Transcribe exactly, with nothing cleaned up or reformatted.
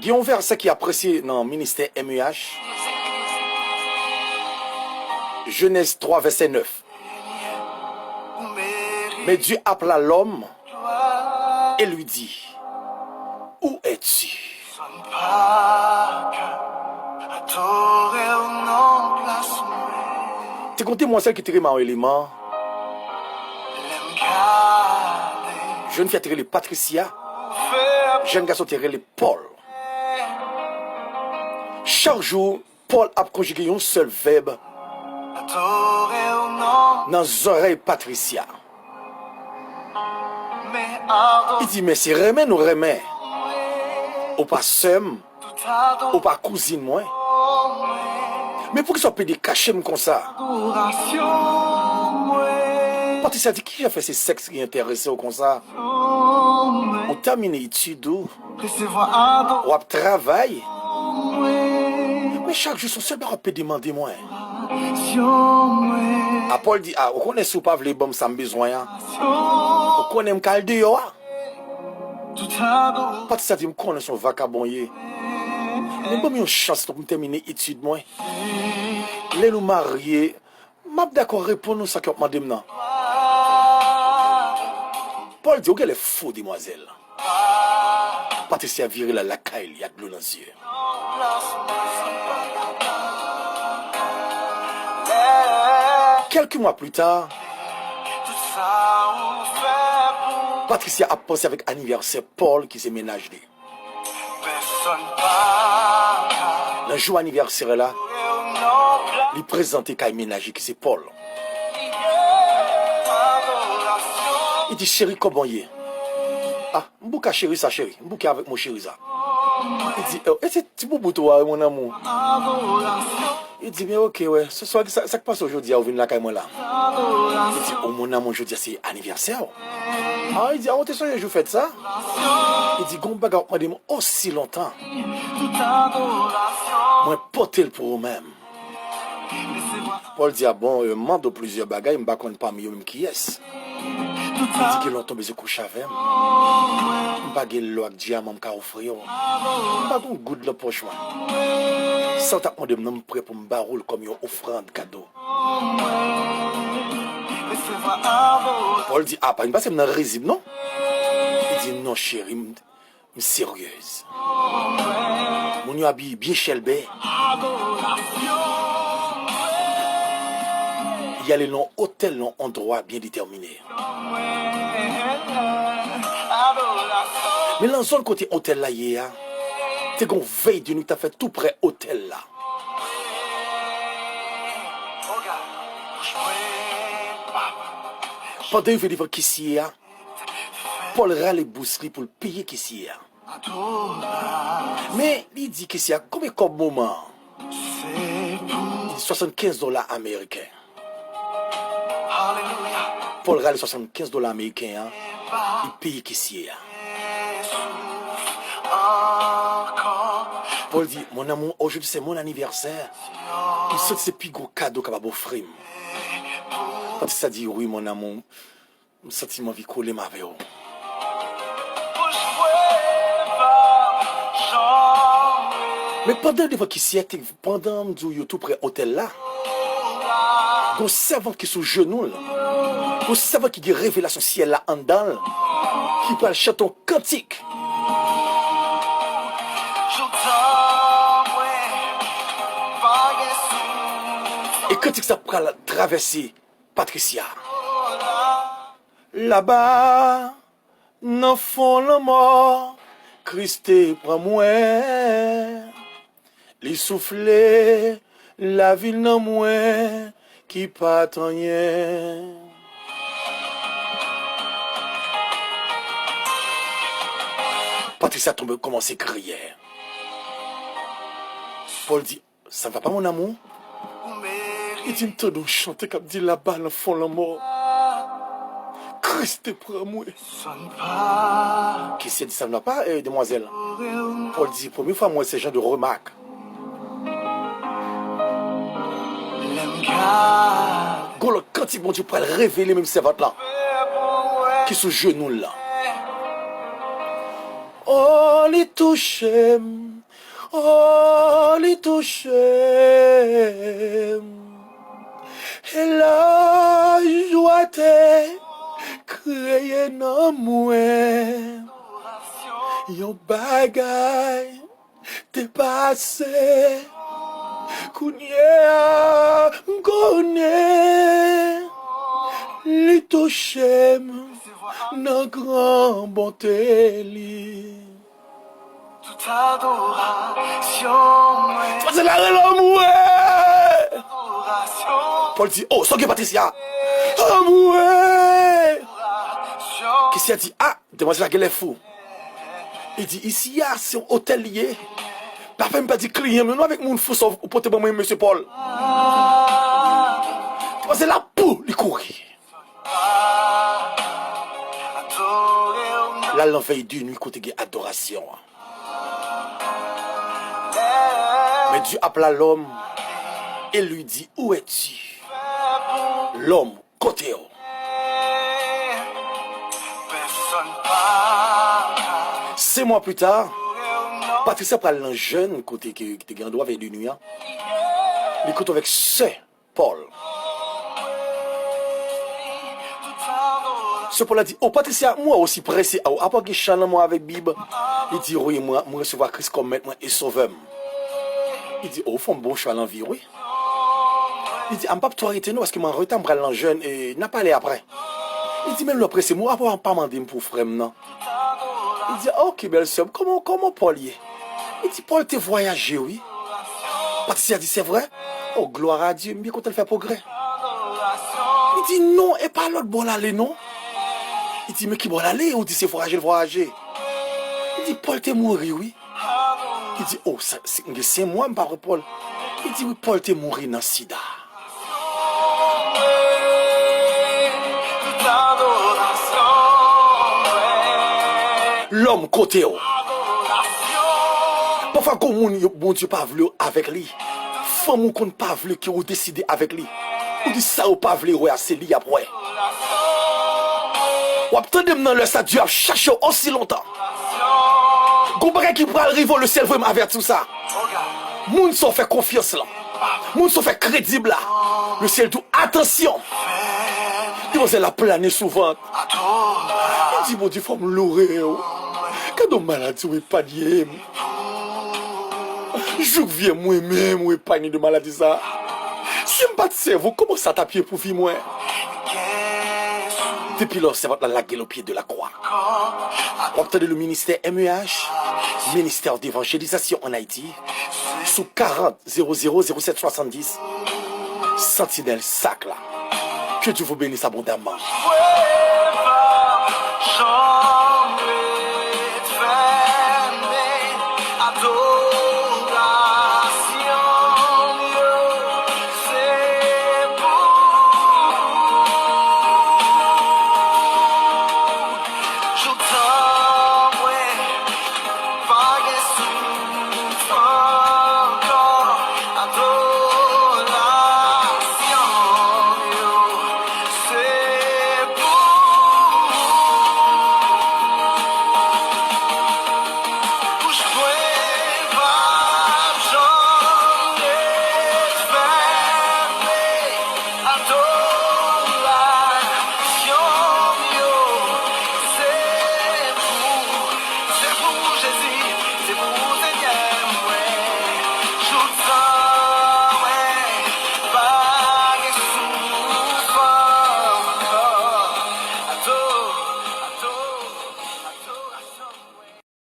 Gen yon vèsè ki apresye nan ministè M E H. Genèse trois, verset neuf. Mais Dieu appela l'homme et lui dit, où es-tu? Te gen yon demwazèl ki te renmen yon eleman. Jèn fi a te rele Patricia. Jèn gason te rele Paul. Chak jou, Paul ap konjige yon sèl vèb nan zòrèy Patricia. Li di, men se renmen nou renmen. Ou pa sè m, ou pa kouzin mwen. Men poukisa w pede kache m konsa? Patricia di, kijan fè se sèks ki enterese w konsa? Ou tèmine etid ou, w ap travay. Men chak jou se yon sèl bagay w ap pede mande mwen. A Paul di, a, ou konnen si w pa vle ban m sa m bezwen an, ou konnen m ka al deyò a. Patricia di, m konnen se yon vakabon w ye. Men ban m yon chans non pou m tèmine etid mwen. Lè nou marye, m ap dakò reponn ou sa ke w ap mande m nan. Paul di, ou genlè fou, demwazèl. Patricia vire l al lakay li ak dlo nan zye. Kèlke mwa pli ta, Patricia ap panse avèk anivèsè Paul ki se mennaj li. Nan jou anivèsè la, li prezante kay mennaj li ki se Paul. Li di, cheri, kòman w ye? Ah, m bouke a cheri sa, cheri. M bouke avèk mo cheri sa. Li di, oh, e se ti boubout ou a, wi, mon amour. Li di, men oke, wè. Se swa, sa, sa k pase w jodi a, ou vin lakay mwen la? Li di, oh, mon amour, jodi a se anivèsè w. Ah, li di, ah, ou te sonje jou fèt sa? Li di, gon bagay w ap mande m osi lontan. Mwen pote l pou ou menm. Paul di, a bon, euh, m mande w plizyè bagay, m pa konn pami yo menm kiyès. Li di, gen lontan w bezwen kouche avè m. M pa gen lò ak dyaman m ka ofri w. M pa gen yon goud nan pòch mwen. Sa w t ap mande m nan, m prè pou m ba w l kòm yon ofrann kado. Paul di, a, pa vin pase m nan rizib non. Li di, non, cheri, m, m seryez. Moun yo abiye byen chèlbè. Y ale nan yon otèl, nan yon andwa byen detèmine. Men nan zòn kote otèl la ye a, te gen yon vèy de nuit k t ap fèt tou prè otèl la. Pandan yo rive devan kesye a, Paul rale bous li pou l peye kesye a. Men, li di kesye a, konbyen kòb moman an? Li di, swasannkenz dola ameriken. Paul rale swasannkenz dola ameriken an, li peye kesye a. Paul di, mon amour, aujourd'hui c'est mon anniversaire. M santi se pi gwo kado w kapab ofri m. Patricia di, wi, mon amour. M santi m anvi kole m avè w. Men pandan yo devan kesye a, te, pandan m di w yo tou prè otèl la, gon sèvant ki sou jenou l. Gon sèvant ki gen revelasyon syèl la anndan l, ki pral chante yon kantik. E kantik sa pral travèse Patricia. Laba, nan fon lanmò, Kris te pran mwen. Li soufle lavi nan mwen ki pa t anyen. Patricia tonbe, kòmanse kriye. Paul di, ça ne va pas, mon amour? Li di, m tande yon chante k ap di laba nan fon lanmò, Kris te pran mwen. Kesye a di, ça ne va pas, euh, demwazèl? Paul di, premye fwa m wè se jan de remak. Gon lòt kantik Bondye pral revele menm sèvant lan ki sou jenou l lan. Oh, li touche m. Oh, li touche m. E laj ou a te kreye nan mwen. Yon bagay te pase. Kounye a, m konnen li touche m nan gran bonte li. Tout adorasyon mwen. Paske la rele anmwe. Adorasyon. Pòl di, oh, sa w gen Patricia? Anmwe. Kesye a di, ah, demwazèl la genlè fou. Li di, isi a, se yon otèl li ye. Pa fè m pèdi kliyan m yo non avèk moun fou sa w pote ban mwen, mesye Pòl. Demwazèl la, pou, li kouri. L al nan vèy de nwi kote gen adorasyon an. Mais Dieu appela l'homme et lui dit, où es-tu? L'homme, kote w? Senk mwa pita, Patricia pral nan jèn kote ke, ki te gen andwa vèy de nwi an. Li koute avèk sè Pòl. Sè Pòl la di, oh, Patricia, m wè w osi prese a w. Apa w gen chan nan men w avèk Bib? Li di, wi, mwen, mwen resevwa Kris kòm Mèt mwen e Sovè m. Li di, oh, ou fè yon bon chwa nan vi, wi. Li di, a, m p ap twò rete non, paske m an reta, m pral nan jèn, e n a pale aprè. Li di, men lè w prese m, apa w pa mande m pou frè m nan? Li di, ok, bèl sè m, kòman, kòman Pòl ye? Li di, Pòl te vwayaje, wi. Patricia di, se vre? Oh, glwa a Dye, m byen kontan l fè pwogrè. Li di, non, e pa lòt bò l ale, non. Li di, men ki bò l ale? Ou di se vwayaje l vwayaje. Li di, Pòl te mouri, wi. Li di, oh, sa, se, m gen senk mwa, m pa wè Pòl. Li di, wi, Pòl te mouri nan sida. Lòm, kote w? Pafwa, gon moun, yo, Bondye pa vle w avèk li. Fanm ou konn pa vle ke ou deside avèk li. Ou di sa yo pa vle wè a, se li y ap wè. W ap tande m nan lè sa, Dye ap chache w osi lontan. Gon bagay ki pral rive w, lesyèl voye m avèti w sa. Moun sa w fè konfyans lan, moun sa w fè kredib la, lesyèl di w, atansyon. Demwazèl la plane sou vant. Li di, Bondye, fò m loure w. Gade yon maladi w epanye m. Jouk vye mwen menm ou epanye de maladi sa. Si m pa t sèvi w, kòman sa t ap ye pou vi mwen? Depi lè w sèvant la lage l o pye de la kwa. W ap tande le ministè M E H, Ministère d'Évangélisation en Haïti, sou karant, zéro zéro zéro sept soixante-dix, Sentinèl Sak la. Que Dieu vous bénisse abondamment.